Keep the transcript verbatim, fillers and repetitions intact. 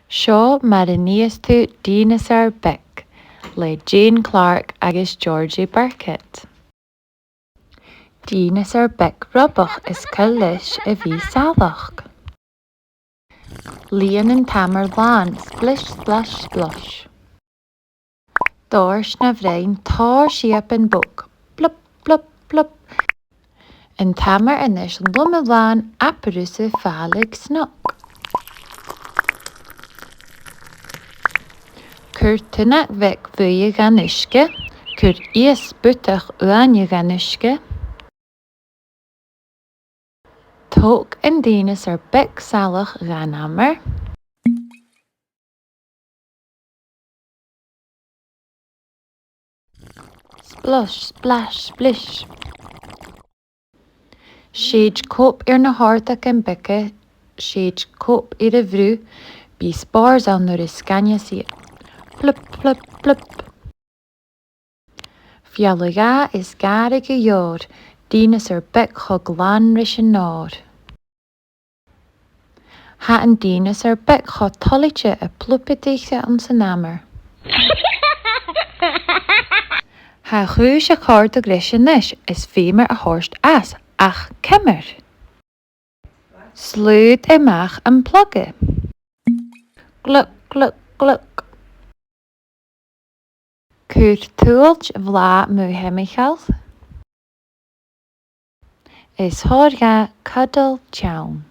Seo mar a nigheas tu dìneasar beag, le Jane Clark agus Georgie Birkett. Dìneasar beag robach is caomh leis a bhith salach. Lìon an t-amar làn, splish, splash, splosh. Dòirt na bhroinn tòrr siabann bog, plup, plup, plup. An t-amar a-nis loma-làn, abair thusa fàileadh snog. Cuir tunnag bheag bhuidhe dhan uisge, cuir iasg butach uaine dhan uisge. Tog an dìneasar beag salach dhan amar. Splosh, splash, splish. Sèid cop air na h-òrdagan beaga, sèid cop air a' bhruth, bi spòrsail nuair a sgainneas iad. Plup, plup, plup. Fealla-dhà is gàrradh a dheòir, dìneasar beag cho glan ris an òr. Tha an dìneasar beag cho toilichte a' plupadaich anns an amar. Tha a' chùis a' còrdadh ris a-nis, is feumar a thoirt às, ach ciamar? Slaod a-mach am pluga. Gluc, gluc, gluc. Cuir tuilt bhlàth mu thimcheall. Is thoir dha cudail teann.